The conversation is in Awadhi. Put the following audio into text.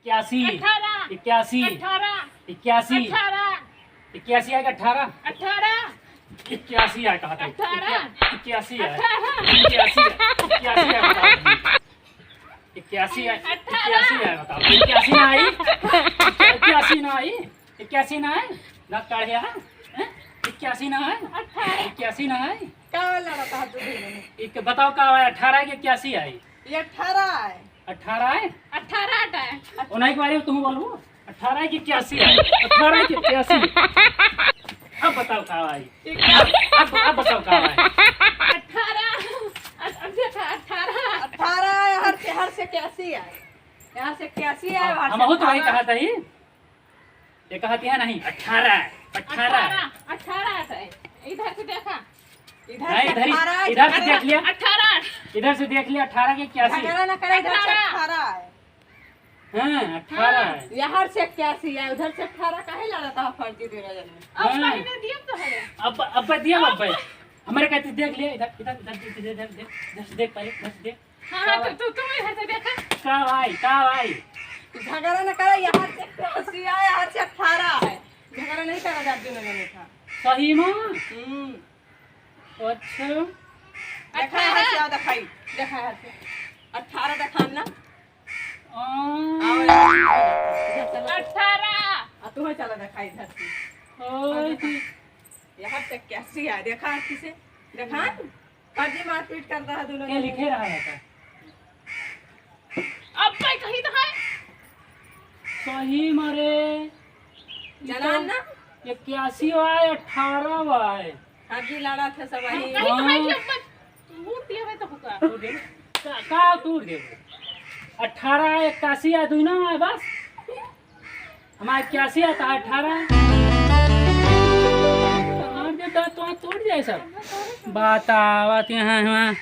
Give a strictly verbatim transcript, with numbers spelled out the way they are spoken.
इक्यासी। अठारह। इक्यासी। अठारह। इक्यासी। अठारह। इक्यासी आए कि अठारह? अठारह। इक्यासी आए कहा था। अठारह। इक्या-, इक्यासी आए। अठारह। इक्यासी आए। इक्यासी आए, बताओ। इक्यासी आए। अठारह। इक्यासी आए, बताओ। इक्यासी ना आई? इक्यासी ना आई? इक्यासी ना आई? ना काढ़िया, हैं? इक्यासी ना आई? अठारह। इक्यासी ना आई? का वाला रहा था दो दिन में? एक बताओ का आए, अठारह आए कि इक्यासी आए? ये अठारह आए। अठारह आए? अठारह आए। उन्हीं के बारे में तुम बोलबो? अठारह आए कि इक्यासी आए? अठारह आए कि इक्यासी? अब बताओ का आए? ठीक है। अब, अब, अब बताओ का आए? अठारह। अब, अब देखा, अठारह। अठारह आए, हर से, हर से इक्यासी आए। यहाँ से इक्यासी आए, हर से हमहू तो वही अठारह। कहा था ही। ये कहती है नहीं, अठारह, अठारह। अठारह, अठारह है। इधर से देखा। इधर नहीं, से इधर ही, अठारह, इधर से अठारह, देख लिया। अठारह। इधर से देख लिया, अठारह के इक्यासी। झगड़ा ना करे, इधर से अठारह। अठारह है। हाँ, अठारह हाँ, है। यहाँ से इक्यासी है, उधर से अठारह काहे लड़ा था फर्जी दे रहे हैं? अब हाँ। महीने दिए तो है। अब, अब दिया अब। अब हमारे कहते देख लिया, इधर, इधर, इधर, इधर, इधर, इधर, इधर से देख पहले, इधर से देख। हाँ, का तो भाई? तू, तू इधर से देखा। का भाई, का भाई? झगड़ा न करे, यहाँ से इक्यासी आए, यहाँ से अठारह आए। झगड़ा नहीं करा जात दोनों जने का। सही में? हम्म। अच्छा। देखा है अठारह। क्या दिखाई? देखा है क्या? अठारह दिखा ना। आ। आओ, इधर चलो। अठारह। आ, तू ही चला दिखाई इधर से। ओए हाँ, देखा। जी। यहाँ से इक्यासी आए, देखा किसे? देखा? फर्जी मारपीट करता है दोनों क्या जने। लिखे रहा है का? अब भाई कही तो है। सही मारे। चला ना। इक्यासी आए, अठारह आए। फर्जी लड़ा थे सब वही। हाँ, कही तो है कि हाँ। अब तोड़ दिया है तो होगा। तोड़ दे। का, का तोड़ दे? अठारह, इक्यासी आ, दुई ना आए बस। हमारे इक्यासी आता है, अठारह। हमारे तो दांत वांत टूट जाए सब। बतावत यहाँ, यहाँ।